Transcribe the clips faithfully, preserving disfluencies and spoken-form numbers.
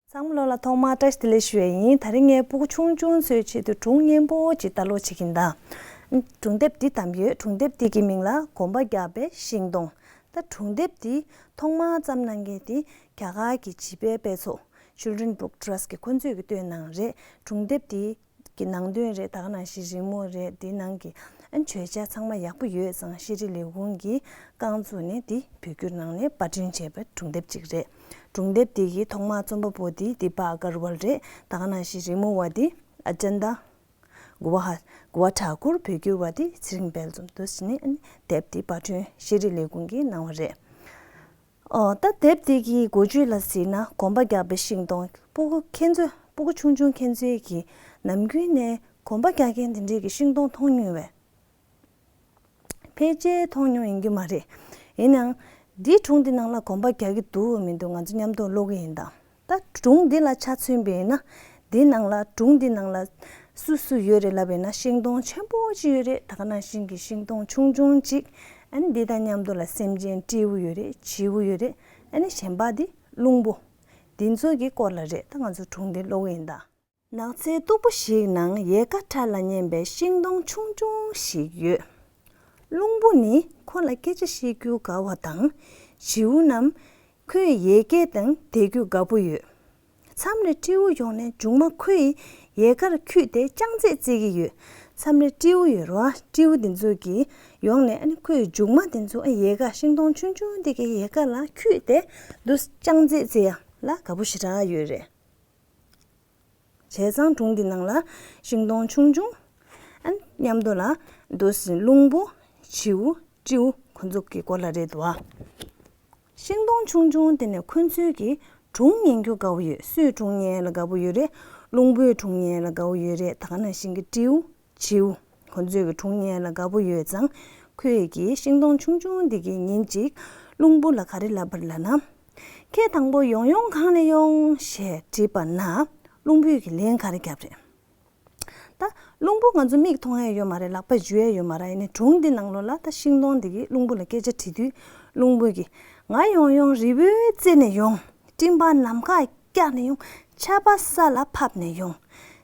ཚང་མ་ལོ་ལ་ཐོག་མར་བཀྲ་ཤིས་བདེ་ལེགས་ཞུ་ཡས་ཡིན། ད་རིང་ངས་སྤུ་གུ་ཆུང་ཆུང་ཚོའི་ཆེད་དུ་སྒྲུང་སྙན་པོ་ཅིག་ལྟ་ཀློག་བྱེད་ཀྱིན་གདའ། སྒྲུང་དེབ་འདི་བདམས་ཡོད། སྒྲུང་དེབ་འདི་གི་མིང་ལ་གོམ་པ་རྒྱག་པའི་ཤིང་སྡོང་། ད་སྒྲུང་དེབ་འདི་ཐོག་མར་བརྩམས་གནང་མཁན་དེ་རྒྱ་གར་གྱི་བྱིས་པའི་དཔེ་ཚོགས་Children Book Trust གི་ཁོ་ཚོས་ཀྱི་བཏོན་གནང་རེད། སྒྲུང་དེབ་འདི་གི་ནང་དོན་རེད། ད་ག་ནང་བཞིན་རི་མོ་རེད། དེའི་ནང་གི་ཨ་བརྗོད་བྱ་ཚང་མ་ཡག་པོ་ཡོད་ཙང་ཤེས་རིག་ལས་ཁུངས་ཀྱིས་རྐང་བཙུགས་ནས་དེ་བོད་བསྒྱུར་གནང་ནས་པར་སྐྲུན་བྱས་པའི་སྒྲུང་དེབ་ཅིག་རེད། སྒྲུང་དེབ་དེ་གི་ཐོག་མར་རྩོམ་པ་པོ་དེ་དི་པ་ཨ་གར་ཝལ་རེད། ད་ག་ནང་བཞིན་རི་མོ་བ་དེ་ཨ་ཅན་ད་གུ་བ་ཧ་གུ་བ་ཁྲ་ཁུར། བོད་བསྒྱུར་བ་དེ་ཚེ་རིང་དཔལ་འཛོམས། འདུག་ཟེར་ནས་ཨ་ནི་དེབ་དེ་པར་སྐྲུན་ཤེས་རིག་ལས་ཁུངས་ཀྱིས་གནང་བ་རེད། ཨོ། ད་དེབ་དེ་གི་འགོ་བརྗོད་ལ་གཟིགས་ན། གོམ་པ་རྒྱག་པའི་ཤིང་སྡོང་། སྤུ་གུ་ཁྱེད་ཚོས་སྤུ་གུ་ཆུང་ཆུང་ཁྱེད་ཚོས་ཀྱིས་ནམ་རྒྱུན་ནས་གོམ་པ་རྒྱག་མཁན་དེ་འདྲས་ཀྱི་ཤིང་སྡོང་མཐོང་མྱོང་བས། ཕལ་ཆེར་མཐོང་མྱོང་ཡིན་གྱི་མ་རེད། ཡིན་ནའང་འདིའི་སྒྲུང་དེ་ནང་ལ་གོམ་པ་རྒྱག་གི་འདུག་མི་འདུག་ང་ཚོ་མཉམ་དུ་ཀློག་གི་ཡིན་ད། ད་སྒྲུང་འདི་ལ་ཆ་མཚོན་པ་ཡིན་ན། འདི་ནང་ལ་སྒྲུང་འདི་ནང་ལ་སུ་སུ་ཡོད་རེད་ལབ་པ་ཡིན་ན། ཤིང་སྡོང་ཆེན་པོ་གཅིག་ཡོད་རེད། ད་ག་ནང་བཞིན་གྱི་ཤིང་སྡོང་ཆུང་ཆུང་གཅིག་ཨ་ནི་འདི་དང་མཉམ་དུ་ལ་སེམས་ཅན་སྤྲེའུ་ཡོད་རེད། བྱིའུ་ཡོད་རེད། ཨ་ནི་གཞན་པ་འདི་རླུང་བུ། འདི་ཚོ་གི་སྐོར་ལ་རེད། ད་ང་ཚོ་སྒྲུང་འདི་ཀློག་གི་ཡིན་ད། ནགས་ཚལ་སྟུག་པོ་ཞིག་ནང་ཡལ་ག་ཁྲ་ལ་སྙན་པའི་ཤིང་སྡོང་ཆུང་ཆུང་ཞིག་ཡོད། རླུང་བུ་ནི་ཁོ་ལ་སྐད་ཆ་བཤད་རྒྱུ་དགའ་བ་དང་། བྱིའུ་རྣམས་ཁོའི་ཡལ་གའི་སྟེང་བསྡད་རྒྱུ་དགའ་པོ་ཡོད། མཚམས་རེ་སྤྲེའུ་ཡོང་ནས་མཇུག་མ་ཁོའི་ཡལ་གར་འཁྱུད་དེ་རྐྱང་རྩེད་རྩེད་ཀྱི་ཡོད། མཚམས་རེ་སྤྲེའུ་ཡོད་རེད་བ། སྤྲེའུ་དེ་ཚོ་གིས་ཡོང་ནས་ཨ་ནི་ཁོའི་མཇུག་མ་དེ་ཚོ་ཨ་ཡལ་ག་ཤིང་སྡོང་ཆུང་ཆུང་དེ་གའི་ཡལ་ག་ལ་འཁྱུད་དེ་འདུག་རྐྱང་རྩེད་རྩེད་ཡ་ལ་དགའ་པོ་ཞེ་དྲག་ཡོད་རེད། བྱས་ཙང་སྒྲུང་འདི་ནང་ལ་ཤིང་སྡོང་ཆུང་ཆུང་ཨ་མཉམ་དུ་ལ་འདུག་སེ་རླུང་བུ། བྱིའུ། སྤྲེའུ་ཁོ་ཚོ་གི་སྐོར་ལ་རེད་འདུག་ཨ། ཤིང་སྡོང་ཆུང་ཆུང་དེ་ནས་ཁོ་ཚོས་ཀྱི་སྒྲུང་ཉན་རྒྱུ་དགའ་བོ་ཡོད། སུའི་སྒྲུང་ཉན་ལ་དགའ་བོ་ཡོད་རེད། རླུང་བུའི་སྒྲུང་ཉན་ལ་དགའ་བོ་ཡོད་རེད། ད་ག་ནང་བཞིན་གྱི་སྤྲེའུ། བྱིའུ། ཁོ་ཚོས་ཀྱི་སྒྲུང་ཉན་ལ་དགའ་པོ་ཡོད་ཙང་། ཁོས་ཀྱི་ཤིང་སྡོང་ཆུང་ཆུང་འདི་གི་ཉིན་གཅིག་རླུང་བུ་ལ་ག་རེ་ལབ་པ་རེད་ལབ་ན། ཁྱེད་དང་པོ་ཡོང་ཡོང་གང་ནས་ཡོང་ཞེས་དྲིས་པ་ན། རླུང་བུས་ཀྱི་ལན་ག་རེ་བརྒྱབ་རེད། ད་རླུང་བུ་ང་ཚོ་མིག་མཐོང་ཡ་ཡོད་མ་རེད། ལག་པ་འཇུ་ཡ་ཡོད་མ་རེད། ཡིན་ནའི་སྒྲུང་འདི་ནང་ལོགས་ལ་ད་ཤིང་སྡོང་འདི་གིས་རླུང་བུ་ལ་སྐད་ཆ་དྲིས་དུས། རླུང་བུ་གིས། ང་ཡོང་ཡོང་རི་བོའི་རྩེ་ནས་ཡོང་། སྤྲིན་པ་ནམ་མཁར་བཀྱགས་ནས་ཡོང་། ཆར་པ་ས་ལ་ཕབ་ནས་ཡོང་།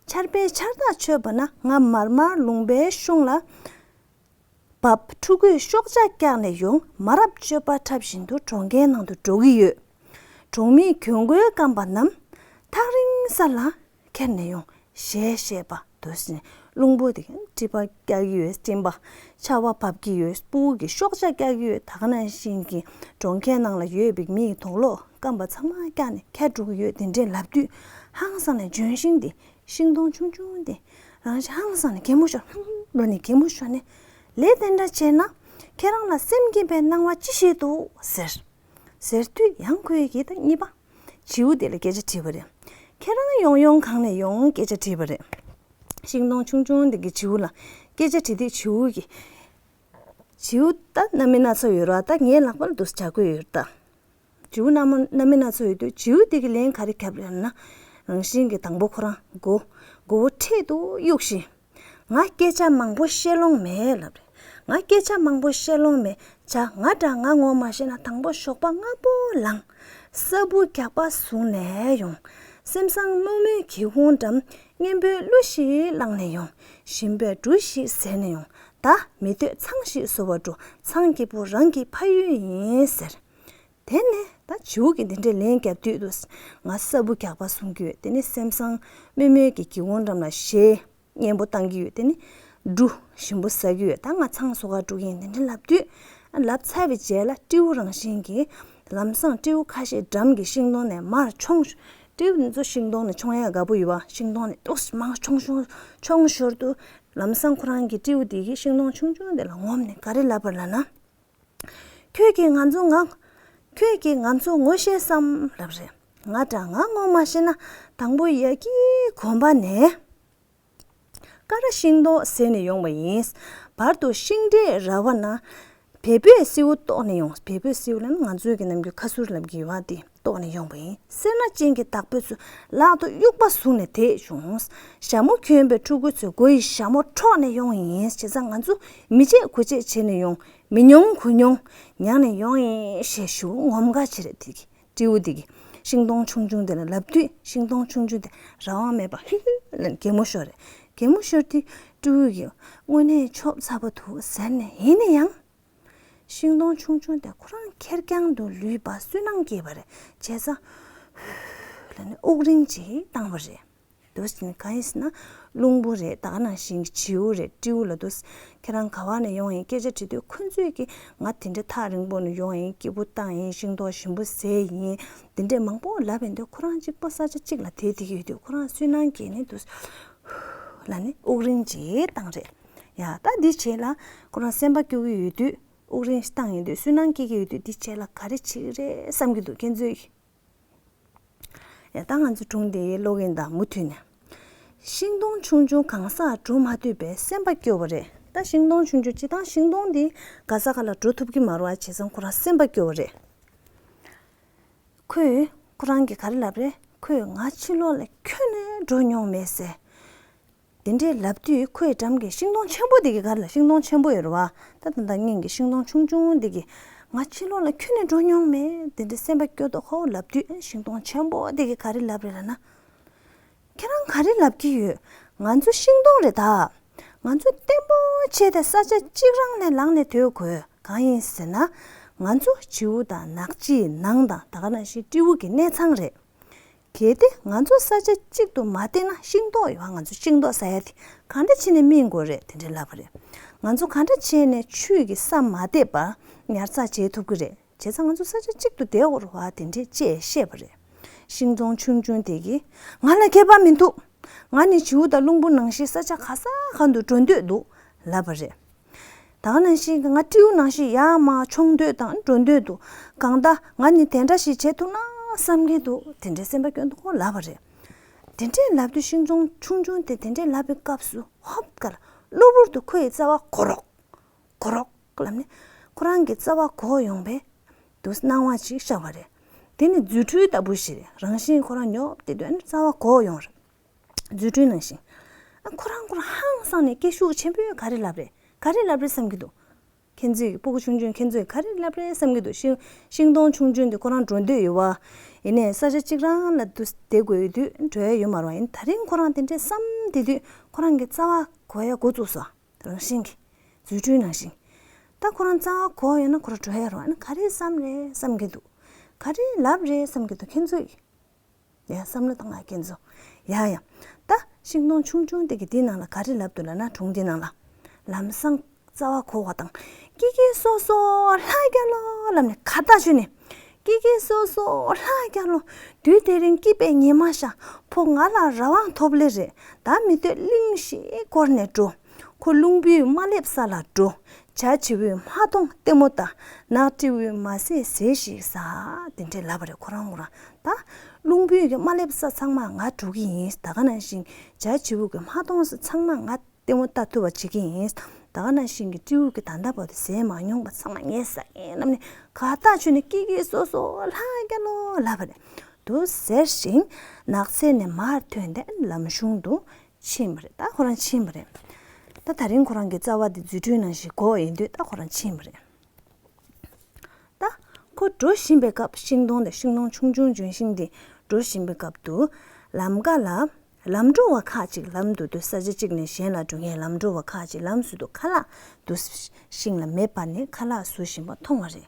ཆར་པའི་ཆར་ཐག་ཆོད་པ་ན་ང་མར་མར་ལུང་པའི་གཤོང་ལ་བབས། ཕྲུ་གུས་ཤོག་བྱ་བཀྱགས་ནས་ཡོང་། མ་རབས་སྤྱོད་པ་འཁྲབ་བཞིན་དུ་གྲོང་ཁྱེར་ནང་དུ་འགྲོ་གི་ཡོད། གྲོང་མིས་གྱོན་གོས་སྐམ་པ་རྣམས་ཐག་རིང་ས་ལ་ཁྱེར་ནས་ཡོང་། ཞེས་བཤད་པ་དུས་ཟིན། རླུང་བུ་དེ་སྤྲིན་པ་བཀྱག་གི་ཡོད། སྤྲིན་པ། ཆར་པ་བབས་ཀྱི་ཡོད། སྤུ་གུ་གིས་ཤོག་བྱ་བཀྱག་གི་ཡོད། ད་ག་ནང་བཞིན་གྱི་གྲོང་ཁྱེར་ནང་ལ་ཡོད་པའི་མིའི་དུག་ལོག་སྐམ་པ་ཚང་མ་བཀྱགས་ནས་ཁྱེར་འགྲོ་གི་ཡོད། དེ་འདྲས་ལབ་དུས་ཧང་སངས་ནས་ལྗོན་ཤིང་དེ། ཤིང་སྡོང་ཆུང་ཆུང་དེ་རང་བཞིན་ཧང་སངས་ནས་གད་མོ་ཤོར། ཧང་ལོ་ནས་གད་མོ་ཤོར་ནས། ལས་དེ་འདྲ་བྱས་ན་ཁྱེད་རང་ལ་སེམས་སྐྱིད་པའི་སྣང་བ་ཅི་ཞིག་འདུག་ཟེར། ཟེར་དུས་ཡང་ཁོས་ཀྱིས་ད་གཉིས་པ་བྱིའུ་དེ་ལ་སྐད་ཆ་དྲིས་པ་རེད། ཁྱེད་རང་ཡོང་ཡོང་གང་ནས་ཡོང་སྐད་ཆ་དྲིས་པ་རེད། ཤིང་སྡོང་ཆུང་ཆུང་དེ་གིས་བྱིའུ་ལ་སྐད་ཆ་དྲིས་དུས་བྱིའུ་གིས། བྱིའུ་ད་སྣ་མིན་སྣ་ཚོགས་ཡོད་ར། ད་ངའི་ལག་པ་ལ་འདུག་སེ་བྱ་རྒོད་ཡོད་ད། བྱིའུ་སྣ་མ་སྣ་མིན་སྣ་ཚོགས་ཡོད་དུས་བྱིའུ་དེ་གི་ལན་ག་རེ་བརྒྱབ་རེད་ན། རང་བཞིན་གྱི་དང་པོ་ཁོ་རང་མགོ་མགོ་བོ་འཕྲེད་དུ་གཡུགས་ཤིང་། ང་སྐད་ཆ་མང་པོ་བཤད་ལོང་མེད་ལབ་རེད། ང་སྐད་ཆ་མང་པོ་བཤད་ལོང་མེད། བྱ་ང་འདྲ་ང་ངོ་མ་ཤེས་ན་དང་པོ་ཞོགས་པ་སྔ་པོ་ལངས། ས་འབུ་རྒྱག་པ་བཟུང་ནས་ཡོང་། སེམས་བཟང་རྨོ་མོའི་གྱི་གུང་འགྲམ་སྙན་པོའི་གླུ་ཞིག་བླངས་ནས་ཡོང་། ཞིམ་པའི་འབྲུ་ཞིག་ཟས་ནས་ཡོང་། ད་མི་སྡོད་ཚང་ཞིག་བཟོ་བར་འགྲོ། ཚང་གི་བུ་རང་གི་ཕ་ཡུལ་ཡིན་ཟེར། དེ་ནས་ད་བྱིའུ་གིས་འདི་འདྲའི་ལན་བརྒྱབ་དུས་དུ། ང་ས་འབུ་རྒྱག་པ་བཟུང་གི་ཡོད། དེ་ནས་སེམས་བཟང་རྨོ་མོའི་གི་གྱི་གུང་འགྲམ་ལ་གཞས་སྙན་པོ་བཏང་གི་ཡོད། དེ་ནས་འབྲུ་ཞིམ་པོ་ཟ་གི་ཡོད། ད་ང་ཚང་བཟོ་གར་འགྲོ་གི་ཡིན། དེ་འདྲ་ལབ་དུས། ལབ་ཚར་བའི་རྗེས་ལ་སྤྲེའུ་རང་བཞིན་གྱིས། ལམ་སང་སྤྲེའུ་ཁ་ཤས་འགྲམ་གྱི་ཤིང་སྡོང་ནས་མར་མཆོངས། སྤྲེའུ་འདི་ཚོ་ཤིང་སྡོང་ནས་མཆོང་ཡག་དགའ་པོ་ཡོད་པ། ཤིང་སྡོང་ནས་ཏོག་ཙམ་མར་མཆོངས་མཆོངས་མཆོངས་ཞོར་དུ། ལམ་སང་ཁོ་རང་གི་སྤྲེའུ་དེ་གིས་ཤིང་སྡོང་ཆུང་ཆུང་དེ་ལ་ངོམ་ནས་ག་རེ་ལབ་པ་ལབ་ན། ཁྱོད་ཀྱིས་ང་ཚོ་ང་། ཁྱོད་ཀྱིས་ང་ཚོ་ངོ་ཤེས་སམ་ལབ་རེད། ང་འདྲ་ང་ངོ་མ་ཤེས་ན། དང་པོ་ཡ་གི་གོམ་པ་ནས་ཀ་ར་ཤིང་ཏོག་ཟས་ནས་ཡོང་བ་ཡིན། བར་དུ་ཤིང་འབྲས་ར་བ་ན་བལ་པོའི་སེའུ་བཏོག་ནས་ཡོང་། བལ་པོའི་སེའུ་ལབ་ན་ང་ཚོའི་གི་ནམ་རྒྱུན་ཁ་ཟུར་ལབ་ཀྱི་ཡོད་པ་དེ་བཏོག་ནས་ཡོང་བ་ཡིན། སེར་སྣ་ཅན་གྱི་བདག་པོ་ཚོས་ལག་ཏུ་དབྱུག་པ་བཟུང་ནས་དེད་བྱུང་། ཞྭ་མོ་གྱོན་པའི་ཕྲུ་གུ་ཚོས་མགོ་ཡི་ཞྭ་མོ་འཕྲོག་ནས་ཡོང་ཡིན། བྱས་ཙང་ང་ཚོ་མི་བརྗེད་དགུ་བརྗེད་བྱས་ནས་ཡོང་། མི་ཉུང་དགུ་ཉུང་མྱངས་ནས་ཡོང་ཡིན་ཞེས་ཞུ་ངོམ་ག་བྱེད་རེད། དེ་གི་སྤྲེའུ་དེ་གི་ ཤིང་སྡོང་ཆུང་ཆུང་དེ་ལ་ལབ་དུས་ཤིང་སྡོང་ཆུང་ཆུང་དེ་རང་དབང་མེད་པར་ཧི་ཧི་ལབ་གད་མོ་ཤོར་རེད། གད་མོ་ཤོར་དུས་སྤྲེའུ་གིས་དངོས་གནས་ཆོབ་ཚ་པོ་འདུག་ཟེར་ནས། ཡིན་ན་ཡང་ཤིང་སྡོང་ཆུང་ཆུང་དེ་ཁོ་རང་ཁེར་རྐྱང་དུ་ལུས་པ་སུན་སྣང་སྐྱེས་པ་རེད། བྱས་ཙང་ཧུ་ལབ་ནས་དབུགས་རིང་ཅིག་བཏང་བ་རེད། འདུག་ཟེར་ནས། གང་ཡིན་ཟེར་ན་རླུང་བུ་རེད། ད་ག་ནང་བཞིན་གྱི་བྱིའུ་རེད། སྤྲེའུ་ལ་འདུག་ཁྱེད་རང་ག་བ་ནས་ཡོང་ཡིན་སྐད་ཆ་དྲིས་དུས་ཁོ་ཚོས་ཀྱིས་ང་དེ་འདྲ་ཐག་རིང་པོ་ནས་ཡོང་ཡིན། སྐྱིད་པོ་བཏང་ཡིན། ཤིང་ཏོག་ཞིམ་པོ་བཟས་ཡིན། དེ་འདྲས་མང་པོ་ལབ་ཡིན་དུས་ཁོ་རང་གཅིག་པོ་ས་ཆ་གཅིག་ལ་བསྡད་བསྡད་ཀྱི་ཡོད་དུས་ཁོ་རང་སུན་སྣང་སྐྱེས་ནས་འདུག་ཧུ་ལབ་ནས་དབུགས་རིང་ཅིག་བཏང་རེད། ཡ་ད་འདི་བྱས་ལ་ཁོ་རང་སེམས་པ་སྐྱོ་གི་ཡོད་དུས་དབུགས་རིང་ཞིག་བཏང་ཡོད་དུས་སུན་སྣང་སྐྱེ་གི་ཡོད་དུས་འདི་བྱས་ལ་ག་རེ་བྱེད་ཀྱི་རེད་བསམ་གྱི་འདུག་ཁྱེད་ཚོས། ཡ་ད་ང་ཚོ་སྒྲུང་འདི་ཀློག་གིན་དང་མུ་མཐུད་ནས། ཤིང་སྡོང་ཆུང་ཆུང་གང་སར་འགྲོ་མ་ཐུབ་པས་སེམས་པ་སྐྱོ་བ་རེད། ད་ཤིང་སྡོང་ཆུང་ཆུང་སྤྱིར་བཏང་ཤིང་སྡོང་འདི་ག་ས་ག་ལ་འགྲོ་ཐུབ་ཀྱི་མ་རེད་བ། བྱས་ཙང་ཁོ་རང་སེམས་པ་སྐྱོ་བ་རེད། ཁོས་ཁོ་རང་གིས་ག་རེ་ལབ་རེད། ཁོས་ང་ཕྱི་ལོགས་ལ་ཁྱོན་ནས་འགྲོ་མྱོང་མེད་ཟེར། དེ་འདྲའི་ལབ་དུས་ཁོའི་འགྲམ་གྱི་ཤིང་སྡོང་ཆེན་པོ་དེ་གི་ག་རེ་ལ། ཤིང་སྡོང་ཆེན་པོ་ཡོད་རེད་བ། ད་ད་ལྟ་སྔོན་གྱི་ཤིང་སྡོང་ཆུང་ཆུང་དེ་གིས་ང་ཕྱི་ལོགས་ལ་ཁྱོན་ནས་འགྲོ་མྱོང་མེད། དེ་འདྲའི་སེམས་པ་སྐྱོ་མདོག་ཁ་པོ་ལབ་དུས་ཤིང་སྡོང་ཆེན་པོ་དེ་གིས་ག་རེ་ལབ་རེད་ལབ་ན། ཁྱེད་རང་ག་རེ་ལབ་ཀྱི་ཡོད། ང་ཚོ་ཤིང་སྡོང་རེད་ད། ང་ཚོ་བརྟན་པོ་བྱས་ཏེ་ས་ཆ་གཅིག་རང་ནས་ལངས་ནས་སྡོད་དགོས། གང་ཡིན་ཟེར་ན། ང་ཚོ་བྱིའུ་དང་ནགས་སྐྱིད་ནགས་དང་ད་ག་ནང་བཞིན་སྤྲེའུ་གི་གནས་ཚང་རེད། གལ་ཏེ་ང་ཚོ་ས་ཆ་གཅིག་ཏུ་མ་བསྡད་ན་ཤིང་ཏོག་ཡོད་པ། ང་ཚོ་ཤིང་ཏོག་ཟ་ཡ་དེ་ག་འདྲ་བྱས་ནས་སྨིན་དགོས་རེད། དེ་འདྲ་ལབ་པ་རེད། ང་ཚོ་ག་འདྲ་བྱས་ནས་ཆུ་གི་ས་མ་བསྡད་པར་ཉར་ཚགས་བྱེད་ཐུབ་ཀྱི་རེད། བྱས་ཙང་ང་ཚོ་ས་ཆ་གཅིག་ཏུ་བསྡད་དགོས་རེད་བ། དེ་འདྲས་ཅེས་བཤད་པ་རེད། ཤིང་སྡོང་ཆུང་ཆུང་དེ་གིས་ང་ལ་ཁྱད་པར་མི་འདུག་ང་ནི་བྱིའུ་དང་རླུང་བུ་ནང་བཞིན་ས་ཆ་ག་ས་གང་དུ་འགྲོ་འདོད་འདུག་ལབ་པ་རེད། ད་ག་ནང་བཞིན་ང་སྤྲེའུ་ནང་བཞིན་ཡར་མར་མཆོང་འདོད་དང་འགྲོ་འདོད་འདུག་གང་ལྟར་ང་ནི་དེ་འདྲ་ཞིག་བྱེད་ཐུབ་ན་བསམ་གྱི་འདུག་དེ་འདྲའི་སེམས་པ་སྐྱོ་མདོག་ཁ་པོ་ལབ་པ་རེད། དེ་འདྲས་ལབ་དུས་ཤིང་སྡོང་ཆུང་ཆུང་དེ་དེ་འདྲས་ལབ་པའི་སྐབས་སུ་ཧོབ་ཀ་ལ་གློ་བུར་དུ་ཁོའི་རྩ་བ་གོ་རོག་གོ་རོག་ལབ་ནས་ཁོ་རང་གི་རྩ་བ་གོ་ཡོང་བའི་དུ་སྣང་བ་ཅིག་ཤར་བ་རེད། དེ་ནི་རྫུ་འཕྲུལ་ལྟ་བུ་ཞིག་རེད། རང་བཞིན་ཁོ་རང་ཉོབ་སྟེ་སྡོད་ན་རྩ་བ་གོ་ཡོང་རེད། རྫུ་འཕྲུལ་ནང་བཞིན། ཨ་ཁོ་རང་ཁོ་རང་ཧང་སངས་ནས་སྐད་ཤུགས་ཆེན་པོས་ག་རེ་ལབ་རེད། ག་རེ་ལབ་རེད་བསམ་གྱི་འདུག་ཁྱེད་ཚོས་སྤུ་གུ་ཆུང་ཆུང་ཁྱེད་ཚོས་ག་རེ་ལབ་རེད་བསམ་གྱི་འདུག་ཤིང་ཤིང་སྡོང་ཆུང་ཆུང་དེ་ཁོ་རང་འགྲོ་འདོད་ཡོད་བ། ཡིན་ནའི་ས་ཆ་གཅིག་རང་ལ་དུ་བསྡད་དགོས་ཡོད་དུས་འགྲོ་ཡ་ཡོད་མ་རེད་བ། ཡིན་ད་རིང་ཁོ་རང་དེ་འདྲས་བསམ་བསྡད་དུས་ཁོ་རང་གི་རྩ་བ་གོ་ཡ་འགོ་བཙུགས་སོང་། རང་བཞིན་གྱི་རྫུ་འཕྲུལ་ནང་བཞིན། ད་ཁོ་རང་རྩ་བ་གོ་ཡོད་ན་ཁོ་རང་འགྲོ་ཡ་རེད་བ། ཨ་ནི་ག་རེ་བསམ་རེད་བསམ་གྱི་འདུག་ག་རེ་ལབ་རེད་བསམ་གྱི་འདུག་ཁྱེད་ཚོས། ཡ་བསམ་བློ་བཏང་ང་ཁྱེད་ཚོ། ཡ་ཡ། ད་ཤིང་སྡོང་ཆུང་ཆུང་དེ་གི་དེའི་ནང་ལ་ག་རེ་ལབ་འདུག་ལབ་ན། སྒྲུང་དེའི་ནང་ལ། ལམ་སང་རྩ་བ་གོ་བ་དང་། ཀི་ཀི་སོ་སོ་ལྷ་རྒྱལ་ལོ་ལབ་ནས་ཁ་བཏགས་ཆོད་ནས། ཀི་ཀི་སོ་སོ་ལྷ་རྒྱལ་ལོ། དུས་དེ་རིང་སྐྱིད་པའི་ཉི་མ་ཤར། ཕོ་ང་ལ་རང་དབང་ཐོབ་ལེ་རེད། ད་མི་སྡོད་གླིང་བཞི་བསྐོར་ནས་འགྲོ། ཁོ་རླུང་བུས་མ་སླེབས་ས་ལ་འགྲོ། བྱ་བྱིའུས་མ་མཐོང་ལྟད་མོ་ལྟ། ནགས་སྤྲེའུས་མ་བཟས་ཟས་ཤིག་ཟ། དེ་འདྲས་ལབ་པ་རེད་ཁོ་རང་ཁོ་རང་། ད་རླུང་བུས་ཀྱི་མ་སླེབས་ས་ཚང་མ་ང་འགྲོ་གི་ཡིན། ད་ག་ནང་བཞིན་བྱ་བྱིའུ་གི་མ་མཐོང་ས་ཚང་མ་ང་ལྟད་མོ་ལྟ་ཐུབ་པ་བྱེད་ཀྱི་ཡིན། ད་ག་ནང་བཞིན་གྱི་སྤྲེའུ་གི་ད་ལྟ་བར་དུ་ཟས་མ་མྱོང་པ་ཚང་མ་ངས་ཟ་གི་ཡིན་ལབ་ནས་ཁ་བཏགས་ཆོད་ནས་ཀི་ཀི་སོ་སོ་ལྷ་རྒྱལ་ལོ་ལབ་པ་རེད། དུ་ཟེར་ཞིང་ནགས་ཚལ་ནས་མར་ཐོན་ཏེ་ལམ་གཞུང་དུ་ཕྱིན་པ་རེད། ད་ཁོ་རང་ཕྱིན་པ་རེད། ད་ད་རིང་ཁོ་རང་གི་རྩ་བ་དེ་རྫུ་འཕྲུལ་ནང་བཞིན་གོ་ཡིན་དུས་ད་ཁོ་རང་ཕྱིན་པ་རེད། ད་ཁོ་འགྲོ་བཞིན་པའི་སྐབས་ཤིང་སྡོང་དེ་ཤིང་སྡོང་ཆུང་ཆུང་ལྗོན་ཤིང་དེ་འགྲོ་བཞིན་པའི་སྐབས་དུ་ལམ་ཁ་ལ་ལམ་འགྲོ་བ་ཁག་ཅིག་ལམ་དུ་དུ་ས་ཆ་གཅིག་ནས་གཞན་ལ་འགྲོ་མཁན་ལམ་འགྲོ་བ་ཁག་ཅིག་ལམ་ཟུར་དུ་ཁ་ལག་དུ་ཤིང་ལ་མེ་སྤར་ནས་ཁ་ལག་བཟོ་བཞིན་པ་མཐོང་བ་རེད།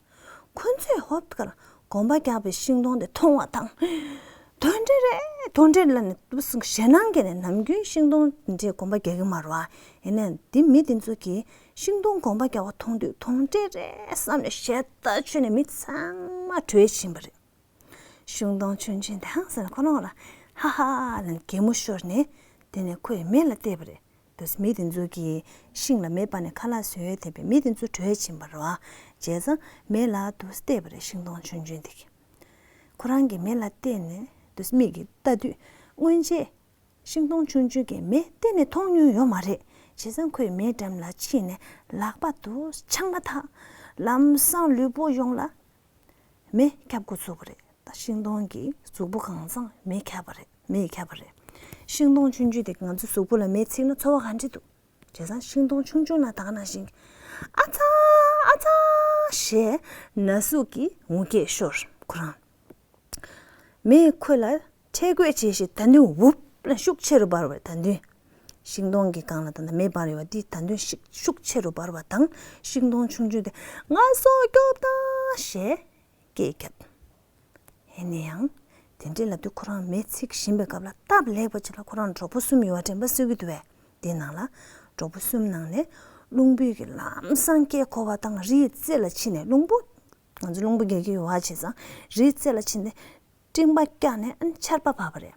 ཁོ་ཚོས་ཧོབ་ཁར་གོམ་པ་རྒྱག་པའི་ཤིང་སྡོང་དེ་མཐོང་བ་དང་། དོན་འགྲིག་རེད་དོན་འགྲིག་ལབ་ནས་ཏུ་སུང་ཞེད་སྣང་སྐྱེས་ནས་ནམ་རྒྱུན་ཤིང་སྡོང་འདྲའི་གོམ་པ་རྒྱག་གི་མ་རེད་བ། ཡིན་ནའི་འདི་མི་དེ་ཚོ་གིས་ཤིང་སྡོང་གོམ་པ་རྒྱག་པ་མཐོང་དུས་དོན་འགྲིག་རེད་བསམ་ནས་ཞེད་སྣང་ཆོད་ནས་མི་ཚང་མ་བྲོས་ཕྱིན་པ་རེད། ཤིང་སྡོང་ཆུང་ཆུང་དེ་ཧང་སངས་ནས་ཁོ་རང་ལ་ཧ་ཧ་ལབ་ནས་གད་མོ་ཤོར་ནས་དེ་ནས་ཁོས་མེ་ལ་བལྟས་པ་རེད། དུས་མི་དེ་ཚོ་གིས་ཤིང་ལ་མེ་སྤར་ནས་ཁ་ལག་བཟོས་ཡོད་དེ་བས་མི་དེ་ཚོ་བྲོས་ཕྱིན་པ་རེད་བ། བྱས་ཙང་མེ་ལ་དུ་བལྟས་པ་རེད་ཤིང་སྡོང་ཆུང་ཆུང་དེ་གིས། ཁོ་རང་གིས་མེ་ལ་བལྟས་ནས་དུས་མིག་གིས་ལྟ་དུས་སྔོན་ཆད་ཤིང་སྡོང་ཆུང་ཆུང་གིས་མེ་གཏན་ནས་མཐོང་མྱོང་ཡོད་མ་རེད། བྱས་ཙང་ཁོས་མེའི་འགྲམ་ལ་ཕྱིན་ནས་ལག་པ་དུ་འཆང་མ་ཐག་ལམ་སང་ལུས་པོ་ཡོངས་ལ་མེ་ཁྱབ་འགོ་ཚུགས་པ་རེད། ད་ཤིང་སྡོང་གི་གཟུགས་པོ་གང་ཚང་མེ་ཁྱབ་པ་རེད། མེས་ཁྱབ་པ་རེད། ཤིང་སྡོང་ཆུང་ཆུང་དེ་ང་ཚོ་གཟུགས་པོ་ལ་མེ་ཚིག་ན་ཚོར་བ་ག་འདྲ་འདུག་བྱས་ཙང་ཤིང་སྡོང་ཆུང་ཆུང་ལ་ད་ག་ནང་བཞིན་ཨ་ཚ་ཨ་ཚ་ཞེས་ན་ཟུག་གི་འུར་སྐད་ཤོར། ཁོ་རང་ མེས་ཁོ་ལ་ཁྲེལ་དགོད་བྱས་ཤིང་ད་དུང་འུབ་ལ་ཤུགས་ཆེ་རུ་འབར་བ་ད་དུང་། ཤིང་སྡོང་གི་སྒང་ལ་ད་ལྟ་མེ་འབར་ཡོད་པ་འདི་ད་དུང་ཤུགས་ཤུགས་ཆེ་རུ་འབར་བ་དང་། ཤིང་སྡོང་ཆུང་ཆུང་དེ་ང་སྲོག་སྐྱོབ་དང་ཞེས་སྐད་བརྒྱབ། ཡིན་ན་ཡང་། དེ་འདྲའི་ལབ་དུས་ཁོ་རང་མེ་འཚིག་བཞིན་པའི་སྐབས་ལ་སྟབས་ལེགས་པ་ཅིག་ལ་ཁོ་རང་གྲོགས་པོ་གསུམ་ཡོད་པ་དྲན་པ་གསོས་ཀྱི་འདུག་པས། དེའི་ནང་ལ་གྲོགས་པོ་གསུམ་ནང་ནས་རླུང་བུས་ཀྱི་ལམ་སང་སྐད་གོ་བ་དང་རིའི་རྩེ་ལ་ཕྱིན་ནས་རླུང་བུ། ང་ཚོ་རླུང་བུ་རྒྱག་གི་ཡོད་པ་བྱས་ཙང་རིའི་རྩེ་ལ་ཕྱིན་ནས་སྤྲིན་པ་བཀྱགས་ནས་ཨ་ནི་ཆར་པ་བབས་པ་རེད།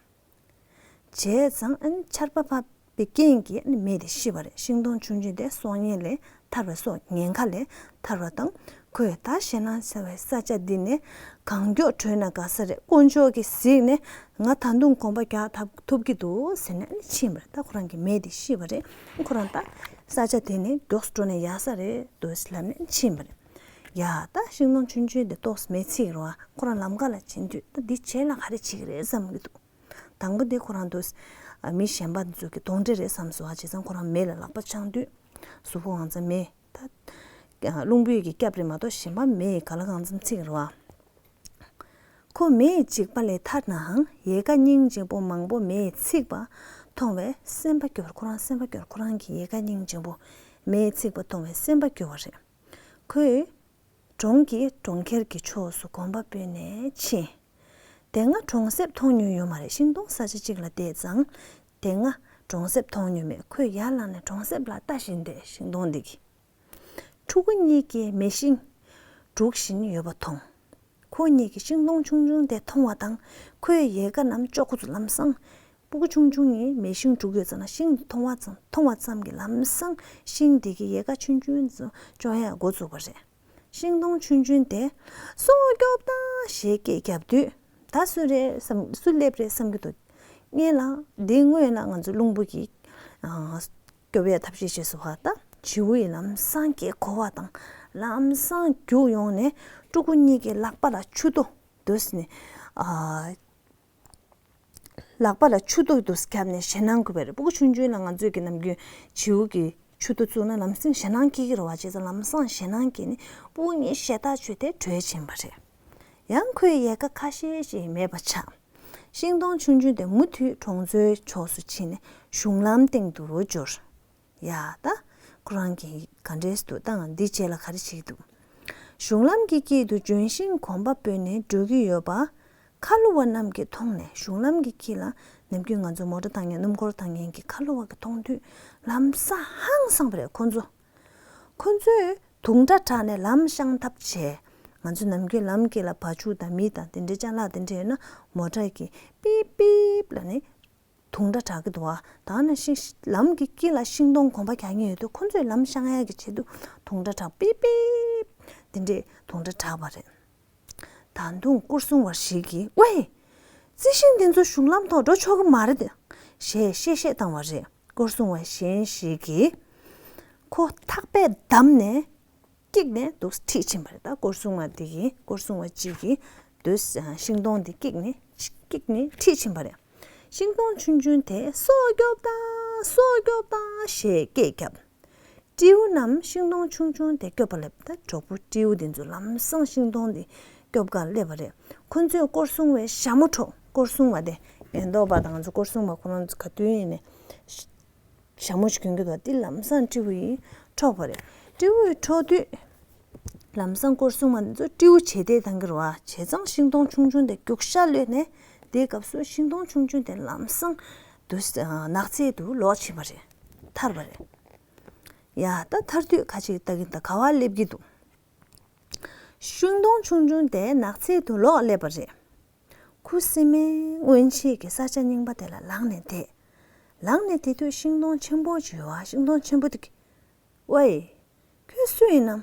བྱས་ཙང་ཨ་ནི་ཆར་པ་བབས་པའི་རྐྱེན་གྱིས་ཨ་ནི་མེ་དེ་ཤི་བ་རེད། ཤིང་སྡོང་ཆུང་ཆུང་དེ་སྲོག་ཉེན་ལས་ཐར་བའི་སྲོག་ཉེན་ཁ་ལས་ཐར་བ་དང་། ཁོས་ད་ཞེད་སྣང་ཟ་བའི་ས་ཆ་འདི་ནས་གང་མགྱོགས་བྲོས་ན་དགའ་ས་རེད། དཀོན་མཆོག་གིས་གཟིགས་ནས་ང་ད་དུང་གོམ་པ་རྒྱག་ཐུབ་ཐུབ་ཀྱི་འདུག་ཟེར་ནས་ཨ་ནི་ཕྱིན་པ་རེད། ད་ཁོ་རང་གི་མེ་དེ་ཤི་བ་རེད། ཁོ་རང་ད་ས་ཆ་དེ་ནས་མགྱོགས་སུ་འགྲོ་ནས་ཡག་ས་རེད་འདུག་ལབ་ནས་ཕྱིན་པ་རེད། ཡ་ད་ཤིང་སྡོང་ཆུང་ཆུང་དེ་ཏོག་ཙམ་མེ་འཚིག་རོ། ཁོ་རང་ལམ་ཁ་ལ་ཕྱིན་དུས་ད་འདི་བྱས་ན་ག་རེ་བྱེད་ཀྱི་རེད་བསམ་གྱི་འདུག་དང་པོ་དེ་ཁོ་རང་དུ་མི་གཞན་པ་ཚོ་གི་གདོན་འདྲེ་རེད་བསམ་སོང་། བྱས་ཙང་ཁོ་རང་མེ་ལ་ལག་པ་འཆང་དུས་གཟུགས་པོ་ང་ཚོ་མེ་ད་རླུང་བུས་ཀྱི་སྐྱབས་རེད་མ་གཏོགས་གཞན་པ་མེ་ཡི་ག་ལ་གང་འཚམ་འཚིག་རོ། ཁོ་མེ་ཡི་འཇིགས་པ་ལས་ཐར་ནའང་ཡལ་ག་སྙིང་རྗེ་པོ་མང་པོ་མེ་ཡིས་འཚིག་པ་མཐོང་བས་སེམས་པ་སྐྱོ་བར། ཁོ་རང་སེམས་པ་སྐྱོ་བར། ཁོ་རང་གི་ཡལ་ག་སྙིང་རྗེ་པོ་མེ་ཡིས་འཚིག་པ་མཐོང་བས་སེམས་པ་སྐྱོ་བ་རེད། ཁོས་གྲོང་གི་གྲོང་ཁྱེར་གྱི་ཕྱོགས་སུ་གོམ་པ་སྤོས་ནས་ཕྱིན། དེ་སྔ་གྲོང་གསེབ་མཐོང་མྱོང་ཡོད་མ་རེད། ཤིང་སྡོང་ས་ཆ་གཅིག་ལ་བལྟས་ཙང་། དེ་སྔ་གྲོང་གསེབ་མཐོང་མྱོང་མེད། ཁོས་ཡར་ལངས་ནས་གྲོང་གསེབ་ལ་ལྟ་བཞིན་བསྡད། ཤིང་སྡོང་འདི་གི་ཕྲུ་གུ་གཉིས་ཀྱིས་མེ་ཤིང་སྒྲུག་བཞིན་ཡོད་པ་མཐོང་། ཁོ་གཉིས་ཀྱིས་ཤིང་སྡོང་ཆུང་ཆུང་དེ་མཐོང་བ་དང་། ཁོའི་ཡལ་ག་རྣམས་གཅོག་ཁོ་ཚོ་ལམ་སང་། སྤུ་གུ་ཆུང་ཆུང་གཉིས་མེ་ཤིང་སྒྲུག་ཡོད་ཙང་ན་ཤིང་དེ་མཐོང་བ་ཙམ་མཐོང་བ་ཙམ་གྱིས་ལམ་སང་ཤིང་དེ་གི་ཡལ་ག་ཆུང་ཆུང་ཚོ་གཅོག་ཡག་འགོ་བཙུགས་པ་རེད། ཤིང་སྡོང་ཆུང་ཆུང་དེ་སྲོག་སྐྱོབ་དང་ཞེས་སྐད་བརྒྱབ་དུས། ད་སུ་རེད་བསམ། སུ་སླེབས་རེད་བསམ་གྱི་འདུག་སྔོན་ལ་འདི་སྔོན་ལ་ང་ཚོ་རླུང་བུ་གིས་སྐྱོབ་ཡག་ཐབས་ཤེས་བྱས་སོང་བ། ད་བྱིའུ་ཡིས་ལམ་སང་སྐད་གོ་བ་དང་ལམ་སང་རྒྱུགས་ཡོང་ནས་ཕྲུ་གུ་གཉིས་ཀྱི་ལག་པ་ལ་མཆུ་ཏོ་འདུས་ནས། ཨ། ལག་པ་ལ་མཆུ་ཏོ་འདུས་བརྒྱབ་ནས་ཞེད་སྣང་སྐུལ་བ་རེད། སྤུ་གུ་ཆུང་ཆུང་ལ་ང་ཚོས་ཀྱི་ནམ་རྒྱུན་བྱིའུ་གི་མཆུ་ཏོ་བཙུགས་ན་ལམ་སང་ཞེད་སྣང་སྐྱེ་གི་རེད་བ། བྱས་ཙང་ལམ་སང་ཞེད་སྣང་སྐྱེས་ནས་སྤུ་གུ་གཉིས་ཞེད་ཐག་ཆོད་དེ་བྲོས་ཕྱིན་པ་རེད། ཡང་ཁོའི་ཡལ་ག་ཁ་ཤས་ཤིག་མེད་པ་ཆགས། ཤིང་སྡོང་ཆུང་ཆུང་དེ་མུ་མཐུད་གྲོང་ཚོའི་ཕྱོགས་སུ་ཕྱིན་ནས་གཞུང་ལམ་སྟེང་དུ་འབྱོར། ཡ་ད། ཁོ་རང་གིས་ག་འདྲས་འདུག་ད་ང་འདི་རྗེས་ལ་ག་རེ་བྱེད་ཀྱི་འདུག་གཞུང་ལམ་གྱི་དཀྱིལ་དུ་ལྗོན་ཤིང་གོམ་པ་སྤོས་ནས་འགྲོ་གི་ཡོད་པ། ཁ་ལོ་བ་རྣམས་ཀྱིས་མཐོང་ནས། གཞུང་ལམ་གྱི་དཀྱིལ་ལ་ནམ་རྒྱུན་ང་ཚོ་མོ་ཊ་བཏང་མཁན་སྣུམ་འཁོར་བཏང་མཁན་གྱི་ཁ་ལོ་བ་གིས་མཐོང་དུས་ལམ་སང་ཧང་སངས་པ་རེད་ཁོ་ཚོ། ཁོ་ཚོས་དུང་སྒྲ་གྲགས་ནས་ལམ་བཤང་ཐབས་བྱས། ང་ཚོ་ནམ་རྒྱུན་ལམ་དཀྱིལ་ལ་བ་ཕྱུགས་དང་མི་དང་དེ་འདྲའི་ཅ་ལག་དེ་འདྲ་ཡོད་ན་མོ་ཊ་གིས་པིབ་པིབ་ལབ་ནས་དུང་སྒྲ་གྲགས་ཀྱི་འདུག་བ། ད་ནི་ཤིང་ལམ་གྱི་དཀྱིལ་ལ་ཤིང་སྡོང་གོམ་པ་རྒྱག་མཁན་ཡོད་དུས་ཁོ་ཚོས་ལམ་བཤང་ཡག་གི་ཆེད་དུ་དུང་སྒྲ་གྲགས་པིབ་པིབ་དེ་འདྲའི་དུང་སྒྲ་གྲགས་པ་རེད། ད་དུང་སྐོར་སྲུང་བ་ཞིག་གིས་ཝེ། རྩི་ཤིང་འདི་ཚོ་གཞུང་ལམ་ཐོག་འགྲོ་ཆོག་གི་མ་རེད། ཞེས་གཤེ་གཤེ་བཏང་བ་རེད། སྐོར་སྲུང་བ་གཞན་ཞིག་གིས་ཁོ་ཐག་པས་བསྡམས་ནས་བཀྱིགས་ནས་འདུག་ཁྲིད་ཕྱིན་པ་རེད། ད་སྐོར་སྲུང་བ་འདི་གིས་སྐོར་སྲུང་བ་གཅིག་གིས་དུས་ཤིང་སྡོང་འདི་བཀྱིགས་ནས་བཀྱིགས་ནས་ཁྲིད་ཕྱིན་པ་རེད། ཤིང་སྡོང་ཆུང་ཆུང་དེ་སྲོག་སྐྱོབ་དང་སྲོག་སྐྱོབ་དང་ཞེས་སྐད་བརྒྱབ། སྤྲེའུ་རྣམས་ཤིང་སྡོང་ཆུང་ཆུང་དེ་སྐྱོབ་པ་ལ་ད་གྲོགས་པོ་སྤྲེའུ་དེ་ཚོ་ལམ་སང་ཤིང་སྡོང་དེ་སྐྱོབ་གར་སླེབས་པ་རེད། ཁོ་ཚོས་སྐོར་སྲུང་བའི་ཞྭ་མོ་འཕྲོག་སྐོར་སྲུང་བ་དེ་ཉེན་རྟོག་པ་དང་ང་ཚོ་སྐོར་སྲུང་བ་ཁོ་རང་ཚོ་ག་དུས་ཡིན་ནས་ཞྭ་མོ་ཞིག་གྱོན་གྱི་འདུག་དེ་ལམ་སང་སྤྲེའུ་ཡིས་འཕྲོག་པ་རེད། སྤྲེའུ་ཡིས་འཕྲོག་དུས་ལམ་སང་སྐོར་སྲུང་བ་དེ་ཚོ་སྤྲེའུ་བྱེད་གཏད་བཏང་གི་རེད་བ། བྱས་ཙང་ཤིང་སྡོང་ཆུང་ཆུང་དེ་རྒྱུག་ཤར་གློད་ནས་དེའི་སྐབས་སུ་ཤིང་སྡོང་ཆུང་ཆུང་དེ་ལམ་སང་དུ་ནགས་ཚལ་དུ་ལོག་ཕྱིན་པ་རེད། ཐར་པ་རེད། ཡ་ད་ཐར་དུས་ཁ་ཅིག་ལྟ་གིན་ད་ག་བ་སླེབས་ཀྱི་འདུག་ཤིང་སྡོང་ཆུང་ཆུང་དེ་ནགས་ཚལ་དུ་ལོག་སླེབས་པ་རེད། ཁུ་སིམ་མེར་སྔོན་ཆད་ཀྱི་ས་ཆ་རྙིང་པ་དེ་ལ་ལངས་ནས་བསྡད། ལངས་ནས་བསྡད་དུས་ཤིང་སྡོང་ཆེན་པོ་ཅིག་ཡོད་པ། ཤིང་སྡོང་ཆེན་པོ་དེ་གིས། ཝེ། ཁྱོད་སུ་ཡིན་ནམ།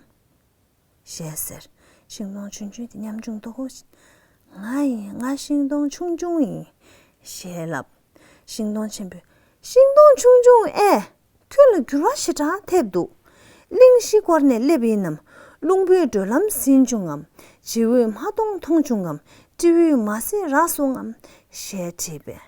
ཞེས་ཟེར། ཤིང་སྡོང་ཆུང་ཆུང་དེ་ཉམ་ཆུང་ཏོག་ཙམ། ང་ཡིན། ང་ཤིང་སྡོང་ཆུང་ཆུང་ཡིན། ཞེས་ལབ། ཤིང་སྡོང་ཆེན་པོས། ཤིང་སྡོང་ཆུང་ཆུང་ཨེ། ཁྱོད་ལ་འགྱུར་བ་ཞེ་དྲག་ཐེབས་འདུག་གླིང་བཞི་བསྐོར་ནས་སླེབས་ཡིན་ནམ། རླུང་བུས་འགྲོ་ལམ་ཟིན་བྱུང་ངམ། བྱིའུས་མ་མཐོང་མཐོང་བྱུང་ངམ། སྤྲེའུས་མ་བཟས་རག་སོང་ངམ། ཞེས་དྲིས་པས།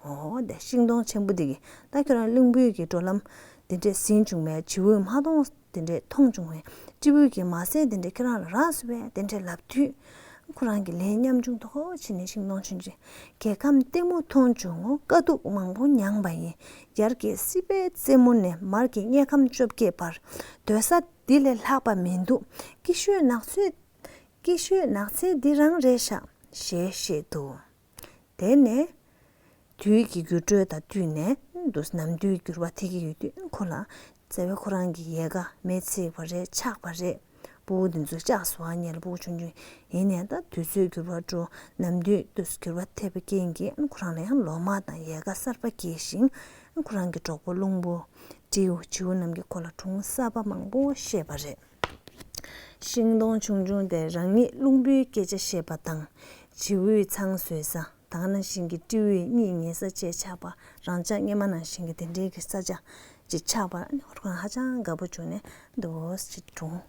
འོ་དེ་ཤིང་སྡོང་ཆེན་པོ་འདི་གིས་ད་ཁྱོད་རང་རླུང་བུས་ཀྱི་འགྲོ་ལམ་འདི་འདྲས་ཟིན་བྱུང་བས། བྱིའུས་མ་མཐོང་འདི་འདྲས་མཐོང་བྱུང་བས། སྤྲེའུས་ཀྱི་མ་བཟས་འདི་འདྲས་ཁྱོད་རང་ལ་རག་སོང་བས། དེ་འདྲས་ལབ་དུས། ཁོ་རང་གི་ལས་ཉམ་ཆུང་དོ་ཧོ་བྱས་ནས་ཤིང་སྡོང་ཆུང་ཆུང་། རྒྱལ་ཁམས་ལྟད་མོ་མཐོང་བྱུང་ངོ་། དཀའ་སྡུག་མང་པོ་མྱངས་པ་ཡིན། རྒྱལ་གྱི་སྲིད་པའི་རྩེ་མོ་ནས། མར་གྱི་དམྱལ་ཁམས་བཅོ་བརྒྱད་བར། སྡོད་ས་འདི་ལས་ལྷག་པ་མི་འདུག་སྐྱིད་ཤོས་ནགས་ཚལ། སྐྱིད་ཤོས་ནགས་ཚལ་འདི་རང་རེད་ཤག་ཞེས་བཤད་འདུག་དེ་ནས་དུས་ཀྱི་འགྱུར་འགྲོས་དང་བསྟུན་ནས་འདུག་ནམ་དུས་འགྱུར་བ་ཐེབས་ཀྱི་ཡོད་དུས་ཁོ་ལ་རྩ་བའི་ཁོ་རང་གི་ཡལ་ག་མེ་ཚིག་པ་རེད། ཆག་པ་རེད། ཕྲུ་གུ་འདི་ཚོ་ལྕགས་སུ་ཨ་ཉལ་ཕྲུ་གུ་ཆུང་ཆུང་ཡིན་ནའི་ད་དུས་ཚོད་འགྱུར་བ་འགྲོ། ནམ་དུས་འདུག་འགྱུར་བ་ཐེབས་པའི་རྐྱེན་གྱིས་ཁོ་རང་ལ་ཡང་ལོ་མ་དང་ཡལ་ག་གསར་པ་སྐྱེས་ཤིང་ཁོ་རང་གི་གྲོགས་པོ་རླུང་བུ་སྤྲེའུ་བྱིའུ་རྣམས་ཀྱིས་ཁོ་ལ་སྒྲུང་གསར་པ་མང་པོ་བཤད་པ་རེད། ཤིང་སྡོང་ཆུང་ཆུང་དེ་རང་ཉིད་རླུང་བུའི་སྐད་ཆ་བཤད་པ་དང་། བྱིའུས་ཚང་བཟོས་ས་དེ་ནང་བཞིན་གྱི་སྤྲེའུས་གཉིད་ཉལ་ས་བཅས་ཆགས་པ། རང་ཅག་སྔོན་མ་ནང་བཞིན་གྱི་དེ་འདྲའི་གི་ས་ཆ་ཅིག་ཆགས་པ་ཁོ་རང་ཧ་ཅང་དགའ་པོ་བྱུང་ནས་འདུག་སེ་སྒྲུང་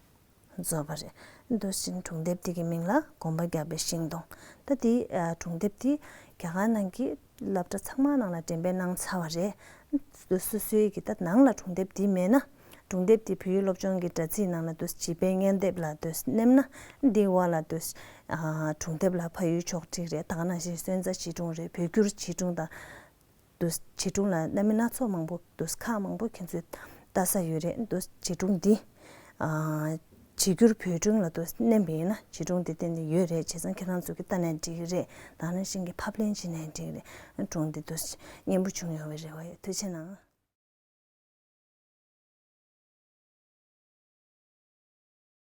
རྫོགས་པ་རེད། འདུག་སེ་སྒྲུང་དེབ་དེ་གི་མིང་ལ་གོམ་པ་རྒྱག་པའི་ཤིང་སྡོང་། ད་དེ་སྒྲུང་དེབ་དེ་རྒྱ་གར་ནང་གི་སློབ་གྲྭ་ཚང་མ་ནང་ལ་འགྲེམས་སྤེལ་གནང་ཚར་བ་རེད། སོ་སོའི་གི་ད་ནང་ལ་སྒྲུང་དེབ་འདི་མེད་ན། སྒྲུང་དེབ་འདི་བོད་ཡིག་སློབ་སྦྱོང་གི་དྲ་ཚིགས་ནང་ལ་འདུག་བྱིས་པའི་བརྙན་དེབ་ལ་འདུག་མནན་ན། འདི་བ་ལ་འདུག་སྒྲུང་དེབ་ལ་ཕ་ཡུལ་ཕྱོགས་བསྒྲིགས་རེད། ད་ག་ནང་བཞིན་སོན་རྩ་བྱིས་སྒྲུང་རེད། བོད་བསྒྱུར་བྱིས་སྒྲུང་དང་འདུག་བྱིས་སྒྲུང་ལ་རྣམ་པ་སྣ་ཚོགས་མང་པོ་འདུག་ཁག་མང་པོ་ཁྱེད་ཚོས་ལྟ་ས་ཡོད་རེད། འདུག་བྱིས་སྒྲུང་འདི་བྱིས་བསྒྱུར་བོད་སྒྲུང་ལ་འདུག་མནན་པ་ཡིན་ན་བྱིས་སྒྲུང་འདི་གཏན་ནས་ཡོད་རེད། བྱས་ཙང་ཁྱེད་རང་ཚོ་གིས་ལྟ་ནའི་འགྲིག་གི་རེད། ད་ག་ནང་བཞིན་གྱི་ཕབ་ལེན་བྱེད་ནའི་འགྲིག་གི་རེད། སྒྲུང་འདི་འདུག་སྙན་པོ་བྱུང་ཡོང་བའི་རེ་བ་ཡོད། ཐུགས་རྗེ་གནང་།